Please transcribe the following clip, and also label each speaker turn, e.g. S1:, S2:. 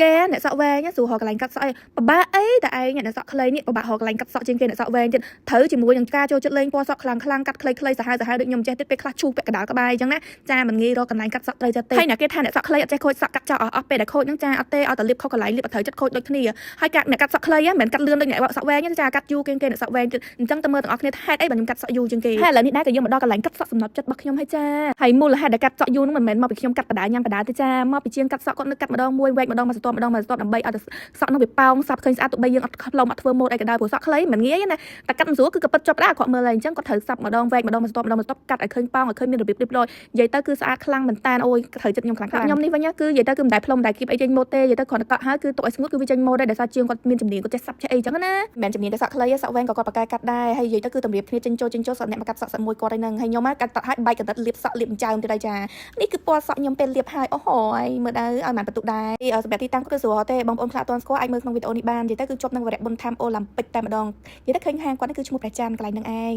S1: គេអ្នកសក់វែងស្រួលរកកន្លែងកាត់សក់អីពិបាកអីតែឯងអ្នកសក់ខ្លីនេះពិបាករកកន្លែងកាត់សក់ជាងគេអ្នកសក់វែងទៀតត្រូវជាមួយនឹងការចូលចិត្តលេងពណ៌សក់ខ្លាំងខ្លាំងកាត់ខ្លីខ្លីសាហាវសាហាវដូចខ្ញុំចេះទៀតពេលខ្លះឈូសពាក់កណ្ដាលក្បែរអញ្ចឹងណាចាមិនងាយរកកន្លែងកាត់សក់ត្រូវចិត្តទេហើយអ្នកគេថាអ្នកសក់ខ្លីអត់ចេះខូចសក់កាត់ចោលអស់អស់ពេលដែលខូចហ្នឹងចាអត់ទេឲ្យតែលាបខុសកន្លែងលាបអត់ត្រូវចិត្តខូចដូចគ្នាហើយកាត់អ្នកកាត់សក់ខ្លីហ្នឹងមិនមែនកាត់លឿនដូចអ្នកសក់វែងទេចាកាត់យូរជាងគេអ្នកសក់វែងទៀតអញ្ចឹងទៅមើលទាំងអស់គ្នាហេតុអីបើខ្ញុំកាត់សក់យូរជាងគេហើយឥឡូវនេះដែរក៏យើងមកដល់កន្លែងកាត់សក់សំណប់ចិត្តរបស់ខ្ញុំហើយចាហើយមូលហេតុដែលកាត់សក់យូរហ្នឹងមិនមែនមកពីខ្ញុំកាត់បដាញ៉ាំបដាទេចាមកពីជាងកាត់សក់គាត់នៅកាត់ម្ដងមួយវែកម្ដងមួយសន្ទាប់ម្ដងមួយសន្ទាប់ដើម្បីឲ្យតែសក់ហ្នឹងវាប៉ោងសັບឃើញស្អាតទោះបីយើងអត់ផ្លុំអត់ធ្វើម៉ូដអីក៏ដោយព្រោះសក់ខ្លីមិនងាយណាតែកាត់មិនស្រួលគឺក៏ពិតចប់ដែរគាត់មើលហើយអញ្ចឹងគាត់ត្រូវសាប់ម្ដងវែកម្ដងមួយសន្ទាប់ម្ដងមួយសន្ទាប់កាត់ឲ្យឃើញប៉ោងឲ្យឃើញមានរបៀបរៀបរយនិយាយទៅគឺស្អាតខ្លាំងមែនតើអូយត្រូវចិត្តខ្ញុំខ្លាំងខ្ញុំនេះវិញគឺនិយាយទៅគឺមិនដែលផ្លុំមិនដែលគៀបអីចេញម៉ូដទេនិយាយទៅគ្រាន់តែកក់ហើយគឺទុកឲ្យស្ងួតគឺវាចេញម៉ូដដែរដោយសារជាងគាត់មានជំនាញគាត់ចេះសាប់ចេះអីចឹងណាមិនមែនជំនាញតែសក់ខ្លីសក់វែងក៏គាត់បកកែកាត់ដែរហើយនិយាយទៅគឺតម្រៀបគ្នាចេញចូលចេញចូលសក់អ្នកមកកាត់សក់សក់មួយគាត់ហើយនឹងហើយខ្ញុំកាត់តឲ្យបែកកណ្ដិតលាបសក់លាបចើមទៀតហើយចានេះគឺពណ៌សក់ខ្ញុំពេលលាបហើយអូហូយមើលដល់ឲ្យបានបន្ទុកដែរសម្រាប់ទីតាំងគឺស្រួលទេបងប្អូនខ្លះអត់ទាន់ស្គាល់អាចមើលក្នុងវីដេអូនេះបាននិយាយទៅគឺជាប់នឹងវរៈបុនថាមអូឡាំពិកតែម្ដងនិយាយទៅឃើញហាងគាត់នេះគឺឈ្មោះព្រះច័ន្ទកន្លែងហ្នឹងឯង។